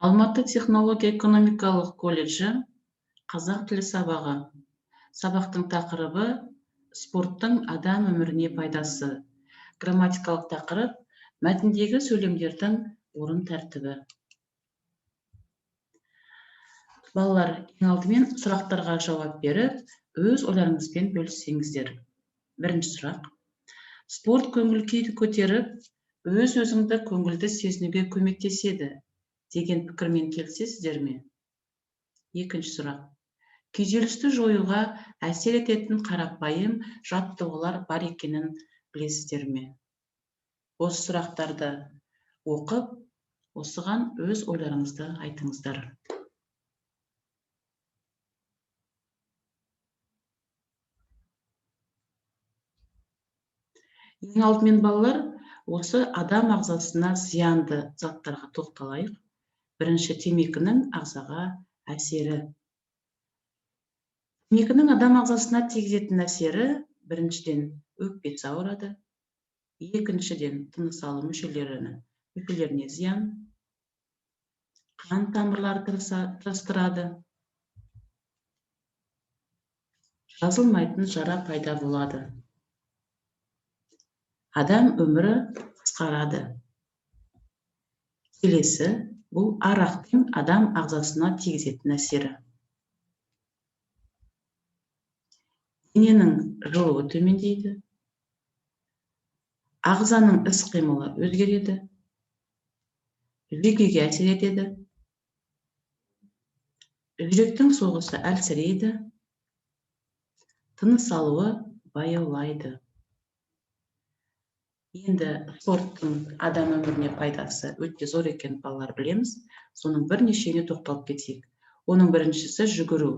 Алматы технология экономикалық колледжі, қазақ тілі сабағы. Сабақтың тақырыбы: спорттың адам өміріне пайдасы. Грамматикалық тақырып: мәтіндегі сөйлемдердің орын тәртібі. Балалар, ең алдымен сұрақтарға жауап беріп, өз ойларыңызбен бөліссеңіздер. Бірінші сұрақ: спорт көңіл күйді көтеріп, өз өзіңді көңілді сезінуге көмектеседі деген пікірмен келісесіздер ме? Екінші сұрақ: күйзелісті жоюға әсер ететін қарапайым жаттығулар бар екенін білесіздер ме? Осы сұрақтарды оқып, осыған өз ойларыңызды айтыңыздар. Ең алдымен, балалар, осы адам ағзасына зиянды заттарға тоқталайық. Бірінші, темекінің ағзаға әсері. Темекінің адам ағзасына тигізетін әсері: біріншіден, өкпесі ауырады, екіншіден, тыныс алу мүшелеріне зиян, қан тамырлары тырыстырады, жазылмайтын жара пайда болады, адам өмірі қысқарады. Келесі, бұл арақтың адам ағзасына тигізетін әсері. Дененің жылуы төмендейді, ағзаның іс қимылы өзгереді, жүйкеге әсер етеді, жүректің соғысы әлсірейді, тыныс алуы баяулайды. Енді спорттың адам өміріне пайдасы өте зор екенін, балалар, білеміз. Соның бірнешеуіне тоқталып кетейік. Оның біріншісі – жүгіру.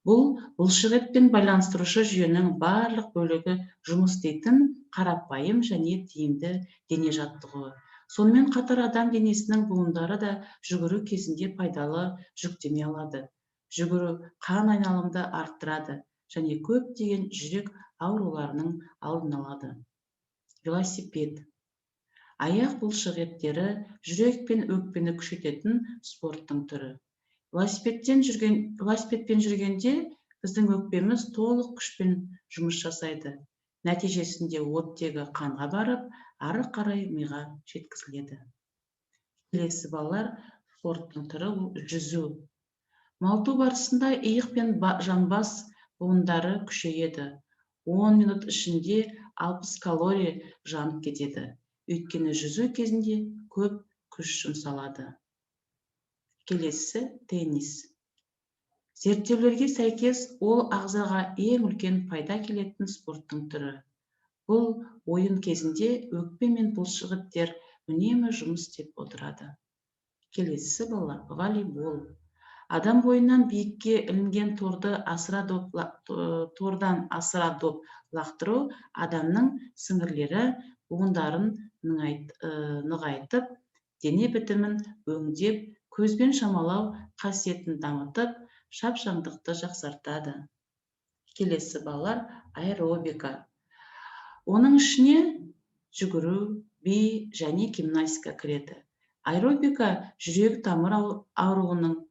Бұл бұлшықет пен байланыстырушы жүйенің барлық бөлігі жұмыс істейтін қарапайым және тиімді дене жаттығуы. Сонымен қатар адам денесінің буындары да жүгіру кезінде пайдалы жүктеме алады. Жүгіру қан айналымды арттырады және көптеген жүрек ауруларының алдын алады. Велосипед. Аяқ бұлшық еттері, жүрек пен өкпені күшейтетін спорттың түрі. Велосипедпен жүргенде біздің өкпеміз толық күшпен жұмыс жасайды. Нәтижесінде оттегі қанға барып, ары қарай миға жеткізіледі. Келесі, балалар, спорттың түрі, ол жүзу. Малту барысында иық пен жамбас буындары күшейеді. 10 минут ішінде 60 калория жанып кетеді, өйткені жүзу кезінде көп күш жұмсалады. Келесісі – теннис. Зерттеулерге сәйкес, ол ағзаға ең үлкен пайда келетін спорттың түрі. Бұл ойын кезінде өкпе мен бұлшықеттер үнемі жұмыс істеп отырады. Келесісі, балалар, волейбол. Адам бойынан биікке ілінген тордан асыра доп лақтыру адамның сіңірлері буындарын нығайтып, дене бітімін өңдеп, көзбен шамалау қасиетін дамытып, шапшаңдықты жақсартады. Келесі, балалар, аэробика. Оның ішіне жүгіру, би және гимнастика кіреді. Аэробика жүрек тамыр ауруының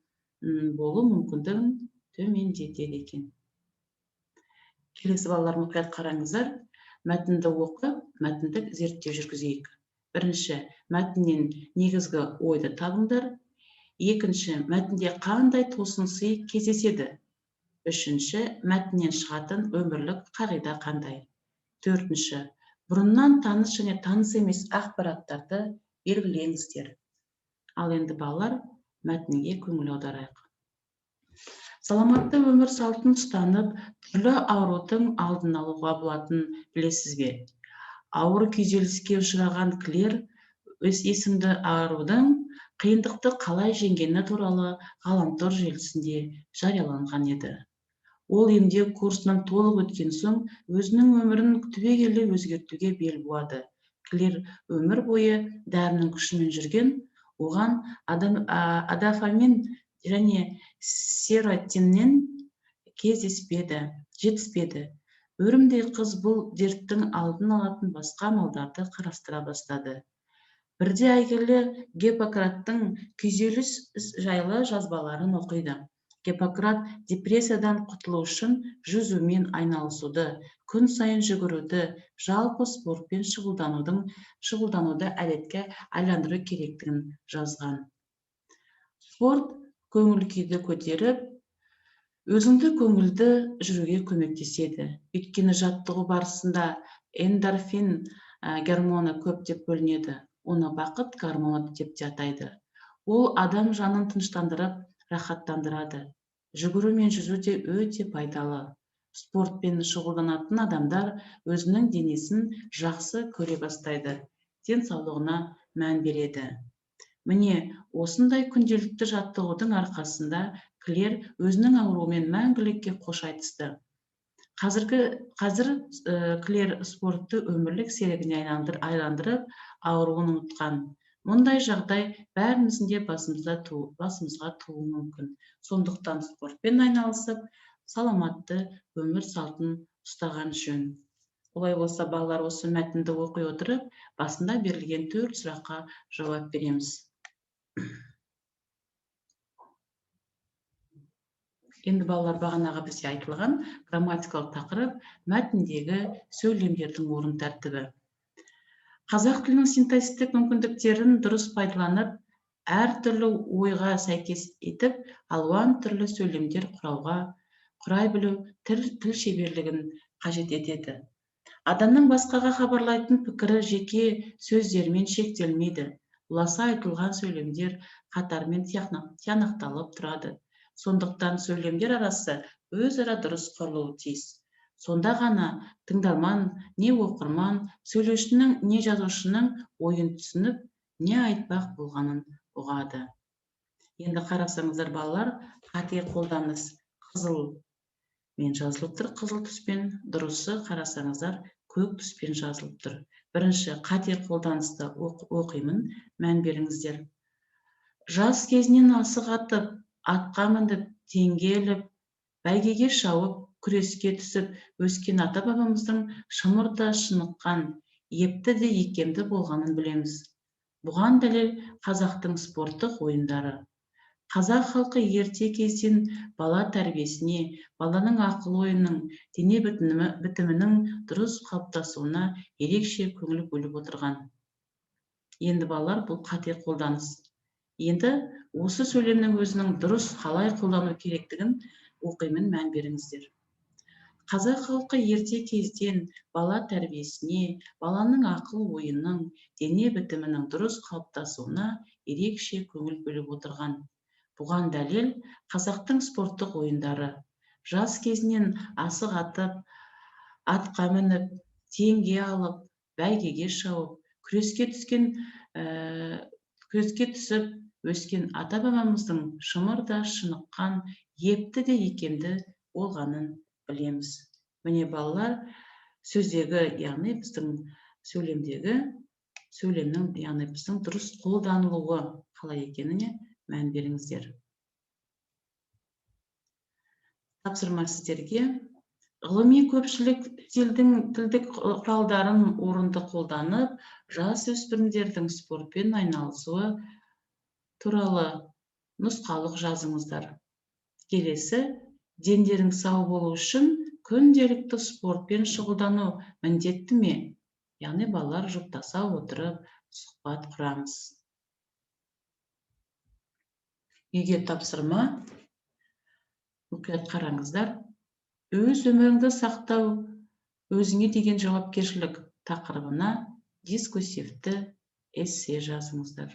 болу мүмкіндігін төмендетеді екен. Келесі, балалар, мұқият қараңыздар. Мәтінді оқып, мәтіндік зерттеу жүргізейік. Бірінші, мәтіннен негізгі ойды табыңдар. Екінші, мәтінде қандай тосын сый кездеседі? Үшінші, мәтіннен шығатын өмірлік қағида қандай? Төртінші, бұрыннан таныс және таныс емес ақпараттарды белгілеңіздер. Ал енді, балалар, мәтінге көңіл аударайық. Саламатты өмір салтын ұстанып, түрлі аурудың алдын алуға болатынын білесіз бе? Ауыр күйзеліске ұшыраған Клер есімді арудың қиындықты қалай жеңгені туралы ғаламтор желісінде жарияланған еді. Ол емдеу курсынан толық өткен соң, өзінің өмірін түбегейлі өзгертуге бел буады. Клер өмір бойы дәрінің күшімен жүрген. Оған адафамин және серотиннен жетіспеді. Өрімдей қыз бұл дерттің алдын алатын басқа амалдарды қарастыра бастады. Бірде әйгілі Гиппократтың күйзеліс жайлы жазбаларын оқиды. Гиппократ депрессиядан құтылу үшін жүзумен айналысуды, күн сайын жүгіруді, жалпы спортпен шұғылдануды әдетке айландыру керектігін жазған. Спорт көңіл күйді көтеріп, өзіңді көңілді жүруге көмектеседі. Өйткені жаттығу барысында эндорфин гормоны көптеп бөлінеді. Оны бақыт гормоны деп те атайды. Ол адам жанын тыныштандырып, рахаттандырады. Жүгіру мен жүзу де өте пайдалы. Спортпен шұғылданатын адамдар өзінің денесін жақсы көре бастайды, денсаулығына мән береді. Міне, осындай күнделікті жаттығудың арқасында Клер өзінің ауруымен мәңгілікке қош айтысты. Қазір Клер спортты өмірлік серігіне айландырып, ауруын ұмытқан. Мұндай жағдай бәріміздің де басымызға тууы мүмкін. Сондықтан спортпен айналысып, саламатты өмір салтын ұстаған жөн. Олай болса, балалар, осы мәтінді оқи отырып, басында берілген 4 сұраққа жауап береміз. Енді, балалар, бағанағы бізде айтылған грамматикалық тақырып мәтіндегі сөйлемдердің орын тәртібі. Қазақ тілінің синтаксистік мүмкіндіктерін дұрыс пайдаланып, әртүрлі ойға сәйкес етіп, алуан түрлі сөйлемдер құрай білу тіл шеберлігін қажет етеді. Адамның басқаға хабарлайтын пікірі жеке сөздермен шектелмейді. Ұласа айтылған сөйлемдер қатармен тиянақталып тұрады. Сондықтан сөйлемдер арасы өзара дұрыс құрылуы тиіс. Сонда ғана тыңдарман, не оқырман, сөйлеушінің, не жазушының ойын түсініп, не айтпақ болғанын ұғады. Енді қарасаңыздар, балалар, қате қолданыс қызыл мен жазылып тұр, қызыл түспен, дұрысы қарасаңыздар, көк түспен жазылып тұр. Бірінші қате қолданысты оқимын, мән беріңіздер. Жас кезінен асық атып, атқа мініп, теңге іліп, бәйгеге шауып, күреске түсіп, өскен ата-бабамыздың шымырда шыныққан, епті де икемді болғанын білеміз. Бұған дәлел қазақтың спорттық ойындары. Қазақ халқы ерте кезден бала тәрбиесіне, баланың ақыл ойының, дене бітімінің дұрыс қалыптасуына ерекше көңіл бөліп отырған. Енді, балалар, бұл қате қолданыс. Енді осы сөйлемнің өзінің дұрыс қалай қолдану керектігін оқимын, мән беріңіздер. Қазақ халқы ерте кезден бала тәрбиесіне, баланың ақыл ойының, дене бітімінің дұрыс қалыптасуына ерекше көңіл бөліп отырған. Бұған дәлел қазақтың спорттық ойындары. Жас кезінен асық атып, атқа мініп, теңге алып, бәйгеге шауып, күреске түсіп өскен ата-бабамыздың шымырда шыныққан, епті де икемді болғанын білеміз. Міне, балалар, сөздегі, яғни біздің сөйлемдегі сөйлемнің, яғни біздің дұрыс қолданылуы қалай екеніне мән беріңіздер. Тапсырма сіздерге. Ғылыми көпшілік тілдік құралдарын орынды қолданып, жас өспірімдердің спортпен айналысуы туралы нұсқаулық жазыңыздар. Келесі, дендерің сау болу үшін күнделікті спортпен шұғылдану міндетті ме? Яғни балалар жұптаса отырып сұхбат құрамыз. Үйге тапсырма. Мұқият қараңыздар. Өз өміріңді сақтау, өзіңе деген жауапкершілік тақырыбына дискурсивті эссе жазыңыздар.